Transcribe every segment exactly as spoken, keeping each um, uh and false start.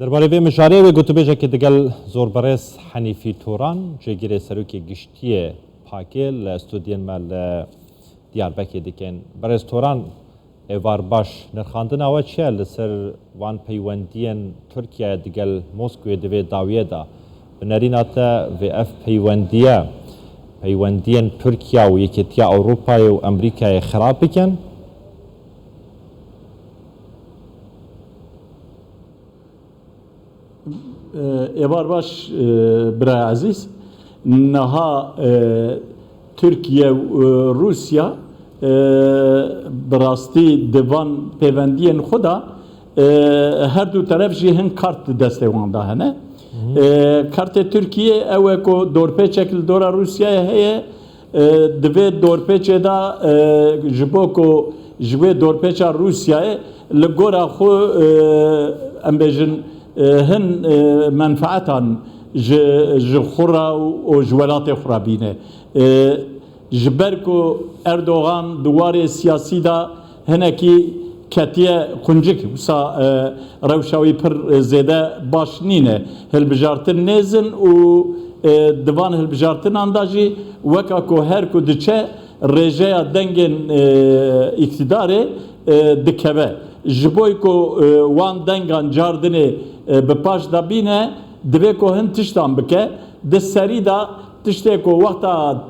Derbarê vê mijarê wê gotûbêjekê digel zorbirêz Henîfî Toran, cêgirê serokê giştiyê pakê li stûdiyên me li Diyarbekê dikin. Birêz Toran, êvar baş. Nirxandina we çi ye li ser van peywendiyên Tirkiye digel Moskowê di vê dawiyê de? Bi nerîna te vê ev peywendiye, peywendiyên Tirkiye û Yekîtiya Ewropayê û Amerîkayê xirab bikin? Êvar baş, birayê ezîz. Niha Tirkiye û Rûsya bi rastî di van pêvendiyên xwe de her du teref jî hin kart di destê wan de hene. Kartê Tirkiyê ew e ku dorpêçek li dora Rûsyayê heye, Di vê dorpêçê de ji bo ku ji wê dorpêça Rûsyayê li gora xwe, em bêjin, hin menfeetan ji ji xwe re û ji welatê xwe re bîne. Ji ber ku Erdogan di warê siyasî de hinekî ketiye quncik. Wisa rewşa wî pir zêde baş nîne. Hilbijartin nêzin û di van hilbijartinan de jî weka ku her ku diçe rêjeya dengên îktîdarê dikeve. Ji bo ku wan dengan cardinê bi paş de bîne, divê ku hin tiştan bike. Di serî de tiştê ku wexta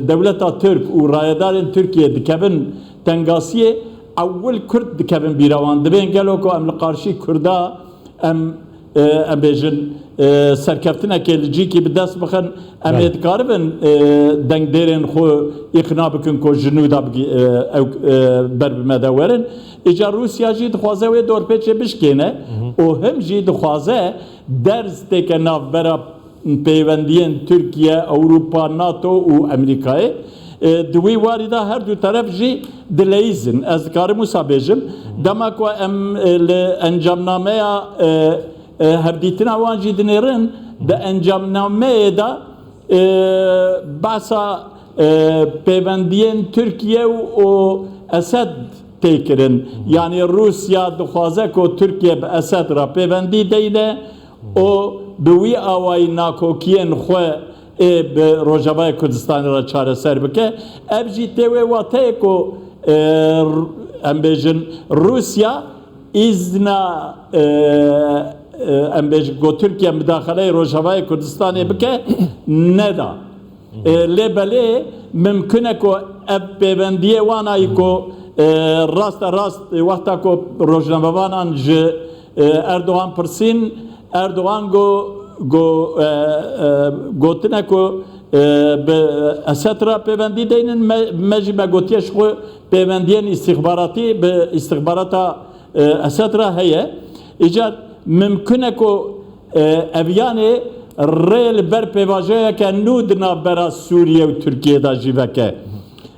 dewleta Tirk û rayedarên Tirkiyê dikevin tengasiyê, ewil Kurd dikevin bîra wan. Dibên gelo ku em li qarşî Kurda em em bêjin serkeftinekê li cîkî bi dest bixin, em ê dikaribin dengdêrên xwe îqna bikin ku ji nû de ew ber bi me de werin. Îcar Rûsya jî dixwaze wê dorpêçê bişkêne û him jî dixwaze derz têke navbera peywendiyên Tirkiye, Ewropa, NATO û Amerîkayê. Di wî warî de her du teref jî dileyîzin. Ez dikarim wisa bêjim, dema ku em li encamnameya hevdîtina wan jî dinêrin, di encamnameyê de behsa pêvendiyên Tirkiye û Esed tê kirin. Yanî Rûsya dixwaze ku Tirkiye bi Esed re pêvendî deyne û bi wî awayî nakokiyên xwe ê bi Rojavayê Kurdistanê re çareser bike. Ev jî tê wê wateyê ku em bêjin Rûsya îzna em bêjin ku Tirkiye midaxeleyê Rojavayê Kurdistanê bike neda. Lê belê mimkun e ku ev pêvendiyê wan a yî ku raste rast wexta ku rojnamevanan ji Erdogan pirsîn, Erdogan got, gotine ku bi Esed re pêvendî deynin, me jî me gotiye ji xwe pêvendiyên îstîxbaratî bi îstîxbarata Esed re heye. Îcar mimkun e ku ev yanê rê li ber pêvajoyeke nû di navbera Sûriye û Tirkiye de jî veke.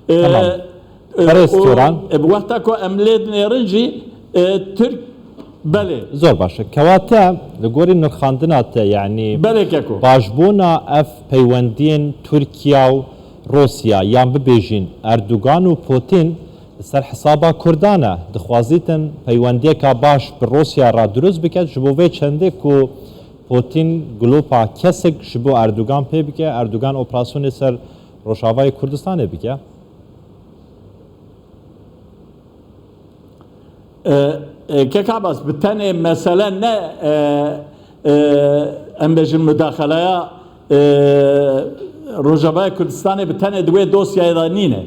Tamam. Perez Turan. Bi wexta ku em lê dinêrin jî Tirk belê. Zor baş e. Kewate li gorî nirxandina te, yanî belê keko, başbûna ev peywendiyên Tirkiye û Rûsya, yan bibêjin Erdogan û Putin, li ser hesaba Kurdan e, dixwazîtin peywendiyeka baş bi Rûsya re dirust biket, ji bo vê çendê ku Putin glopa kesik ji bo Erdogan pê bike, Erdogan operasyonê ser Rojavayê Kurdistanê bike. Kek Abbas, bi tenê mesele ne em bêjin mudaxeleya Rojavayê Kurdistanê bi tenê di wê dosyayê de nîne.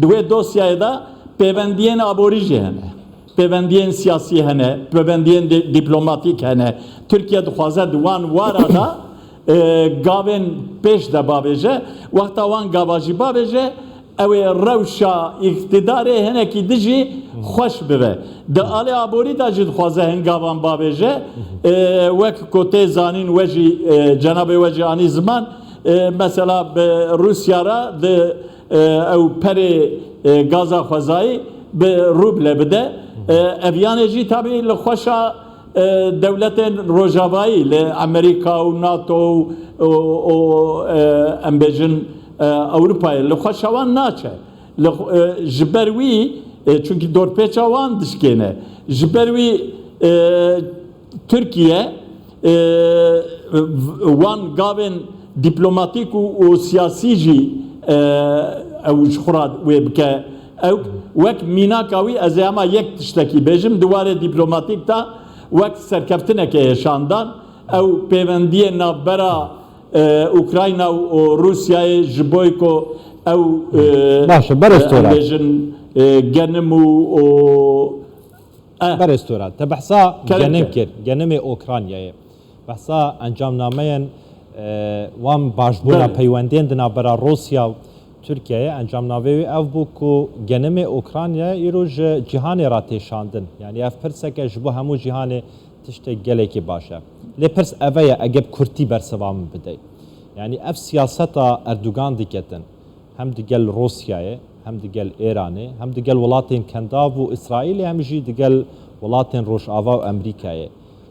Di wê dosyayê de pêvendiyên aborî jî hene. Pêvendiyên siyasî hene, pêvendiyên dîplomatîk hene. Tirkiye dixwaze di wan wara de gavên pêş de bavêje. Wexta wan gava jî bavêje, ew ê rewşa îqtîdarê hinekî dijî xweş bibe. Di alê aborî de jî dixwaze hin gavan bavêje. Wek ku tê zanîn, we jî cenabê we jî anî ziman, mesela bi Rûsya re di ew perê gaza xwezayî bi rûble bide. Ev yanê jî tabî li xweşa dewletên rojavayî, li Amerîka û NATO û û em bêjin Ewropayê, li xweşa wan naçe. Li ji ber wî, çunkî dorpêça wan dişkêne. Ji ber wî, e, Tirkiye E, wan gavên dîplomatîk û, û siyasî jî, e, ew ji xwe re wê bike. Ew wek mînaka wî, ez ê hema yek tiştekî bêjim, di warê dîplomatîk de wek serkeftineke ye şandan. Ew pêwendiyê navbera, e, Ukrayna û, û Rûsyayê ji bo ku ew, e, Baş e, berêz e, em Toran. bêjin, e, genim û, û, e, Berêz Toran, te behsa Kerem genim ke. kir, genimê Ukraynayê. Behsa encamnameyên, e, wan başbûna Belê. peywendiyên di navbera Rûsya û Tirkiyeyê, encamnameyê wî ev bû ku genimê Ukraynayê îro ji cîhanê re tê şandin. Yanî ev pirseke ji bo hemû cîhanê tiştek gelekî baş e. Lê pirs ev e, eger bi kurtî bersiva min bidey. Yanî ev siyaseta Erdogan diketin, hem digel Rûsyayê, hem digel Êranê, hem digel welatên Kendav û Îsraîlê, hem jî digel welatên Rojava û Amerîkayê.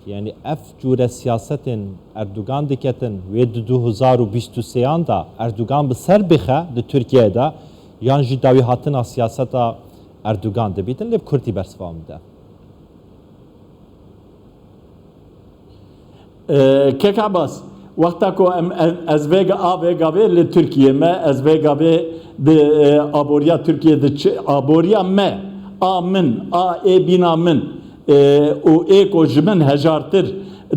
Yanî ev cûre siyasetên Erdogan diketin, wê di du hezar û bîst û sêyan de Erdogan bi ser bixe di Tirkiyeyê de, yan jî dawî hatina siyaseta Erdogan dibîtin, lê bi kurtî bersiva min de. E, Kek Abbas, wexta ku em, em, ez vêga, a vêga vê li Tirkiyê me, ez vêga vê di, e, aboriya Tirkiyê di çi, aboriya me, a min, a ê bîna min, e, û ê ku ji min hejartir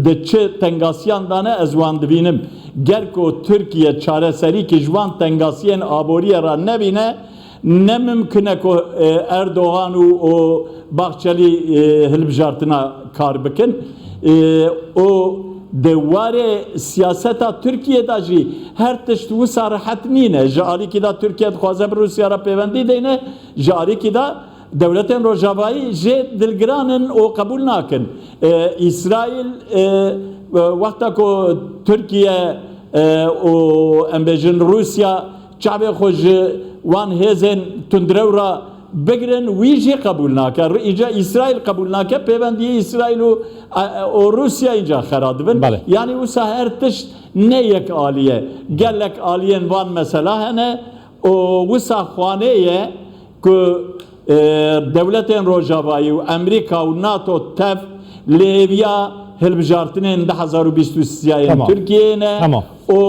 di çi tengasiyan de ne, ez wan dibînim. Ger ku Tirkiye çareserîkî ji van tengasiyên aboriyê re nebîne, ne mimkin e ku, e, Erdogan û, û Bahçelî, e, hilbijartina kar bikin. E, û di warê siyaseta Tirkiyê de jî her tişt wisa rehet nîne. Ji alîkî de Tirkiye dixwaze bi Rûsya re pêwendî deyne, ji alîkî de dewletên Rojavayî jê dilgiran in û qebûl nakin. E, Îsraîl, e, wexta ku Tirkiye, e, û em bêjin Rûsya çavê xwe ji wan hêzên tundrew re bigirin, wî jî qebûl nake. Ru-, îca Îsraîl qebûl nake, pêvendiyê Îsraîl û, e, û Rûsya îca xera dibin. Belê. Yanî wisa her tişt ne yek alî ye. Gelek aliyên van mesela hene û wisa xwanê ye ku, e, dewletên Rojavayî û Amerîka û NATO tev li hêviya hilbijartinên du hezar û bîst û sê yên Tamam. Tirkiyeyê ne Tamam. û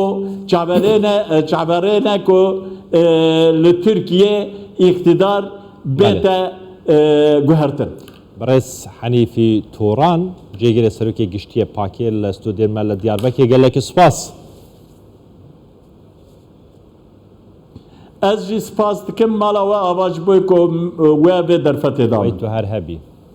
çaverê ne, e, çaverê ne ku, e, li Tirkiye îqtidar Belê. bête, e, guhertin. Birêz Henîfî Toran, cêgirê Serokê Giştiyê pakê li stûdyoyê me li Diyarbekirê, gelekî spas. Ez jî spas dikim mala we ava ji bo ku we vê derfetê da Wey min. Tu her hebî.